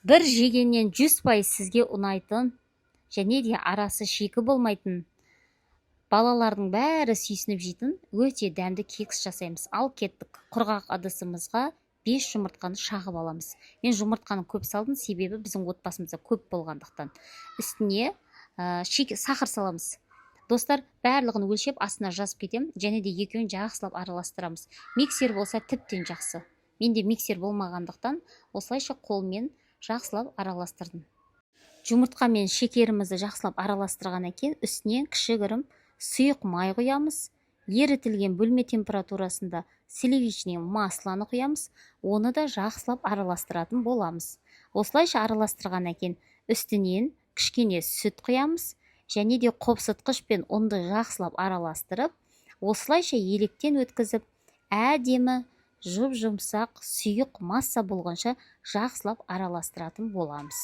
Бір жегеннен 100% сізге ұнайтын және де арасы шикі болмайтын, балалардың бәрі сүйсініп жейтін өте дәмді кекс жасаймыз. Ал кеттік. Құрғақ ыдысымызға 5 жұмыртқаны шағып аламыз. Мен жұмыртқаны көп салдым, себебі біздің отбасымызда көп болғандықтан. Үстіне сахар саламыз. Достар, барлығын өлшеп астына жазып кетемін, және де екеуін жақсылап араластырамыз. Миксер болса тіптен жақсы. Менде миксер болмағандықтан осылайша қолмен жақсылап араластырдым. Жұмыртқа мен шекерімізді жақсылап араластырғаннан кейін үстіне кішігірім сұйық май құямыз. Ерітілген бөлме температурасында сливочный маслоны құямыз. Оны да жақсылап араластыратын боламыз. Осылайша араластырғаннан кейін үстінен кішкене сүт құямыз және де қопсытқыш пен ұнды жақсылап араластырып, осылайша електен өткізіп, әдемі жұп-жұмсақ сұйық масса болғанша жақсылап араластыратын боламыз.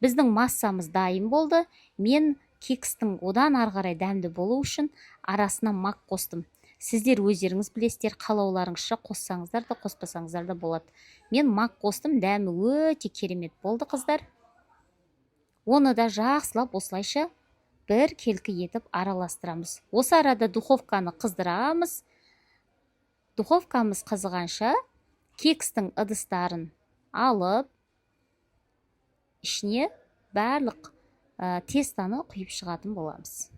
Біздің массамыз дайын болды. Мен кекстің одан ары қарай дәмді болу үшін арасына мак қостым. Сіздер өздеріңіз білесіздер, қалауларыңызша қоссаңыздар да, қоспасаңыздар да болады. Мен мак қостым, дәмі өте керемет болды, қыздар. Оны да жақсылап осылайша бір келкі етіп араластырамыз. Осы арада духовканы қыздырамыз. Духовкамыз қызығанша кекстің ыдыстарын алып, ішіне барлық тестаны құйып шығатын боламыз.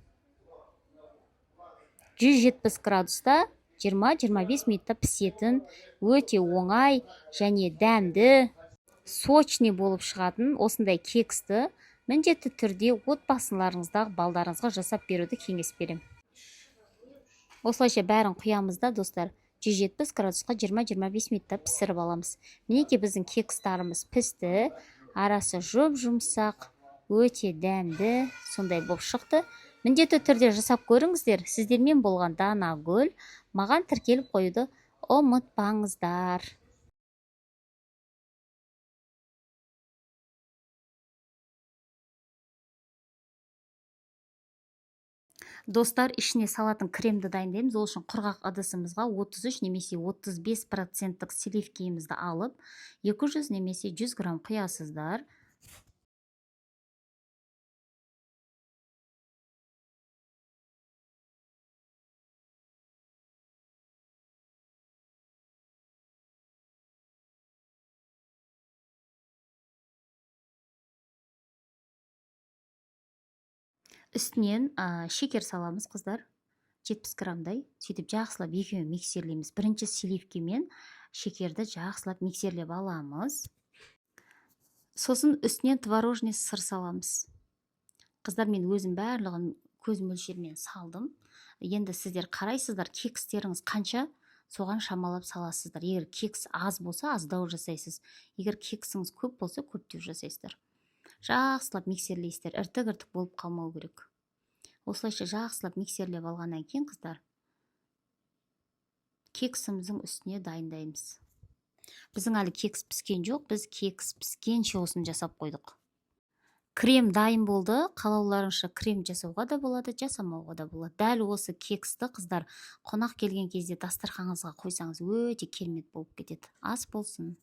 170 градуста 20-25 минутта пісетін, өте оңай және дәмді, сочный болып шығатын осындай кексті міндетті түрде отбасыларыңыздағы балдарыңызға жасап беруді кеңес беремін. Осылайша бәрін құямыз да, достар, 170 градусқа 20-25 минутта пісіріп аламыз. Мінекей біздің кекстарымыз пісті, арасы жұп-жұмсақ, өте дәмді, сондай болып шықты. Міндетті түрде жасап көріңіздер. Сіздермен болған Данагүл. Маған тіркеліп қоюды ұмытпаңыздар. Достар, ішіне салатын кремді дайындаймыз. Ол үшін құрғақ ыдысымызға 33 немесе 35% сливкиімізді алып, 200 немесе 100 грамм құясыздар. Үстінен шекер саламыз, қыздар, 70 граммдай. Сөйтіп жақсылап екеуін миксерлейміз. Бірінші сливки мен шекерді жақсылап миксерлеп аламыз. Сосын үстінен творожный сыр саламыз. Қыздар, мен өзім барлығын көз мөлшерімен салдым. Енді сіздер қарайсыздар, кекстеріңіз қанша, соған шамалап саласыздар. Егер кекс аз болса, аздау жасайсыз. Егер кексіңіз көп болса, көптеу жасайсыздар. Жақсылап миксерлейсіздер, іртік-іртік болып қалмау керек. Осылайша жақсылап миксерлеп алғаннан кейін, қыздар, кексіміздің үстіне дайындаймыз. Біздің әлі кекс піскен жоқ, біз кекс піскенше осыны жасап қойдық. Крем дайын болды. Қалауларыңызша крем жасауға да болады, жасамауға да болады. Дәл осы кексті, қыздар, қонақ келген кезде дастарханыңызға қойсаңыз, өте керемет болып кетеді. Ас болсын.